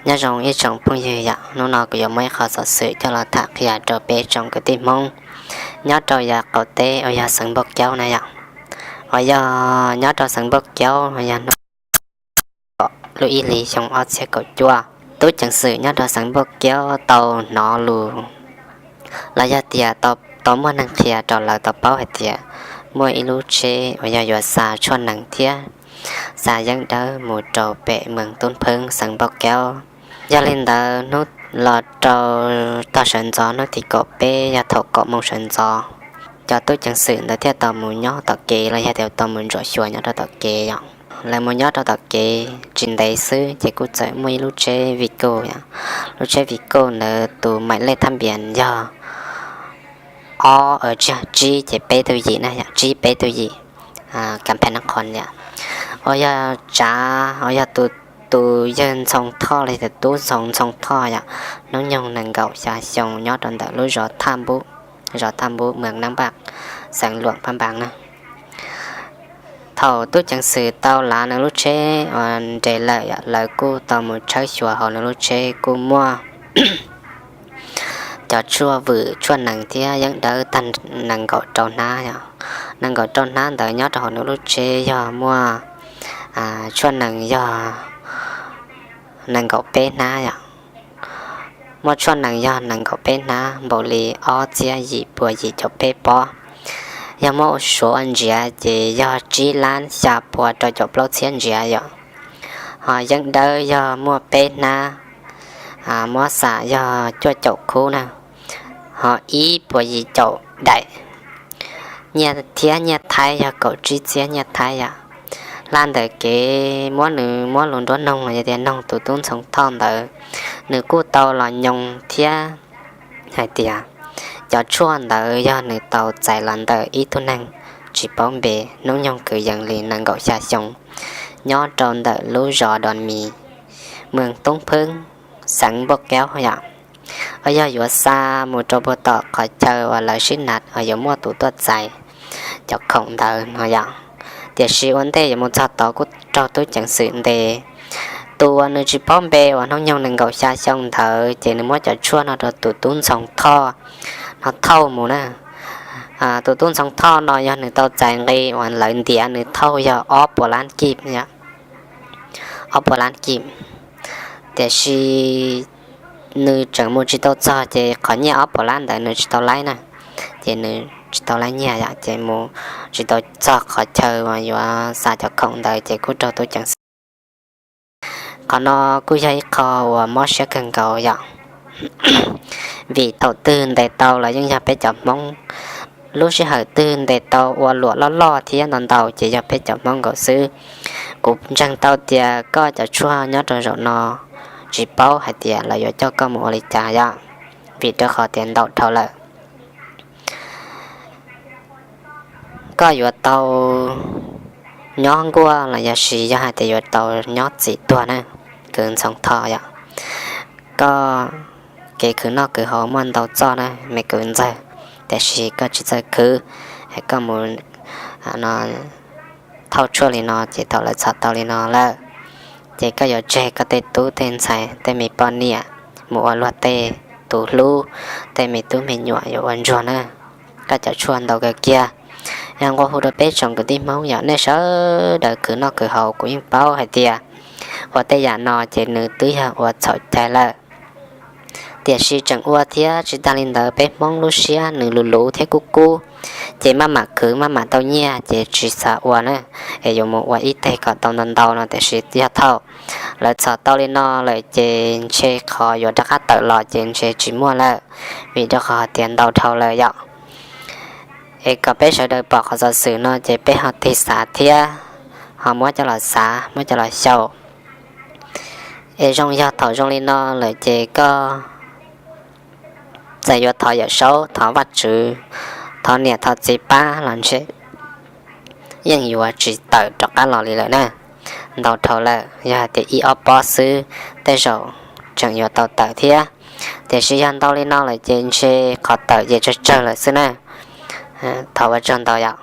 Nyob zoo ib tsoom phooj ywg yom, hnub no kuv yuav muaj ib qho xov xwm coj los tham qhia rau peb tsoom kwv tij Hmoob nyob rau yav qaum teb uas yog xeev Npauj Kaub na yom. Uas yog nyob rau xeev Npauj Kaub uas yog hnub lub ib hlis xyoo ob txhiab kaum cuaj, tub ceev xwm nyob rau xeev Npauj Kaub tau hnov lus los yog tias tau muaj neeg qhia rau lawv tau paub hais tias muaj ib lub tsheb uas yog yuav xa tshuaj nees thiab xa yeeb dawb mus rau pem moos Tub Pheeb xeev Npauj Kaub. Yog li ntawd hnub los rau tog sawv ntxov hnub tim kaum peb yog thaum kaum moos sawv ntxov, cov tub ceev xwm ntawd thiaj tau mus nyob tom kev los yog tias tau mus ntsuam xyuas nyob rau tom kev yom. Lawv mus nyob rau tom kev tsis ntev xwb ces kuj txawm muaj ib lub tsheb Vigo yom. Lub tsheb Vigo ntawd tus maim lej thab npias yog ob, tsib ces peb tug yim na yom, tsib peb tug yim, kam phem na qhov yom. Uas yog tsav uas yog tus, tus yawg Ntxhoo Thoj los yog tub Ntxhoo, Ntxhoo Thoj yom, hnub nyoog nees nkaum xya xyoo nyob rau ntawm lub zos Thaj Npub, zos Thaj Npub moos Nab Npaj xeev Luam Phaj Npas na. Thaum tub ceev xwm tau lav nws lub tsheb uas nres lawm yom, lawv kuj tau mus tshawb xyuas hauv nws lub tsheb kuj muaj cov tshuaj vwm tshuaj nees thiab yeeb dawb tag nees nkaum rau hnab yom. Nees nkaum rau hnab ntawd nyob rau hauv nws lub tsheb yog muaj tshuaj nees yog nees nkaum peb hnab yom. Muaj tshuaj nees yog nees nkaum peb hnab npaum li ob txhiab yim pua yim caum peb pob. Yog muab ua suav ua ntsiav ces yog tsib lab xya pua rau caum plaub txhiab ntsiav yom. Ho yeeb dawb yog muaj peb hnab, muab xam yog cuaj caum khub na. Ho ib puas yim caum daim. Nyiaj thiab nyiaj Thaib yog kaum tsib txhiab nyiaj Thaib yom. Hla ntawm kev muab nws muab lus nruab noog los yog tias noog tus tub Ntxhoo Thoj ntawd, nws kuj tau los nyoo thiab hais tias cov tshuaj ntawd yog nws tau txais los ntawm ib tug neeg tsis paub npe, hnub nyoog kwv yees li nees nkaum xya xyoo, nyob rau ntawm lub zos Dos Mis, moos Tub Pheeb, xeev Npauj Kaub yom. Uas yog yuav xa mus rau puag tom qhov chaw uas lawv sib nam uas yuav muaj tus tuaj txais cov khoom ntawd no yom. Tiam sis ua ntej yuav mus txog tod kuj raug tub ceev xwm ntes. Tus uas nws tsis paub npe uas hnub nyoog nees nkaum xya xyoo ntawd ces nws muab cov tshuaj no rau tus tub Ntxhoo Thoj no thauj mus na. Tus tub Ntxhoo Thoj no yog nws tau txais nqi uas lawv ntiav nws thauj yog ob puas lab kib, ob puas lab kib. Tiam sis nws tseem mus tsis tau txog ces qhov nyiaj ob puas lab ntawd nws tsis tau laib na, ces nws tsis tau laib nyiaj yom, ces mus tsis tau txog qhov chaw uas yuav xa cov khoom ntawd ces kuj raug tub ceev xwm. Qhov no kuj yog ib qho uas mob siab kawg nkaus yom. Vim thaum twg ntes tau los yeej yog peb cov Hmoob, lub sij hawm twg ntes tau ua luam loj loj thiab ntau ntau ces yog peb cov Hmoob nkaus xwb. Kuv ntseeg tau tias koj cov tshuaj nyob rau zaum no tsis paub hais tias lawv yuav coj koj mus ua li cas yom, vim rau qhov tias ntau dhau lawm. Koj yuav tau nyob nkuaj los yog sis yog hais tias yuav tau nyob txim tuag na, kwv Ntxhoo Thoj yom. Koj kev khwv noj khwv haus muaj ntau txoj na me kwv ntxawg, tiam sis koj tsis txawj khwv, es koj mus thauj tshuaj li no ces thaum lawv txhom tau li no lawm, ces koj yuav tseg koj tej tub tej ntxhais tej me poj niam mus ua luag tej tus hlub, tej me tub me nyuam yuav ua ntsuag na. Koj cov tshuaj ntau kawg kiag. Yog nqua hu rau peb tsoom kwv tij Hmoob yom, nej sawv daws khwv noj khwv haus kuv yeej paub hais tias ua tej yam no ces nws twb yog ua txhaum cai lawm. Tiam sis tseem ua thiab tsis tag li ntawd peb Hmoob lub siab nws luv luv thiab kub kub, ces maj mam khwv maj mam tau nyiaj ces tsis xav ua na, es yuav mus ua ib teg kom tau ntau ntau no tiam sis yog thaum lawv txhom tau li no lawm ces ntshe qhov yuav rov qab tawm los ces ntshe tsis muaj lawm, vim rau qhov tias ntau dhau lawm yom. Es kom peb sawv daws pom qhov xov xwm no ces peb ho tig xav thiab ho muab coj los xav muab coj los xyaum. Es zoo yog thaum zoo li no lawm ces koj txawm yuav thov Yawm Saub, thov Vajtswv, thov niam thov txiv pab los ntshe yeej yuav tsis tawm rov qab los li lawm na. Ntau dhau lawm, yog hais tias ib ob pob xwb tej zaum tseem yuav tau tawm thiab. Tiam sis yog ntau li no lawm ces ntshe qhov tawm ces tsawg tsawg lawm xwb na. Thov ua tsaug ntau yom.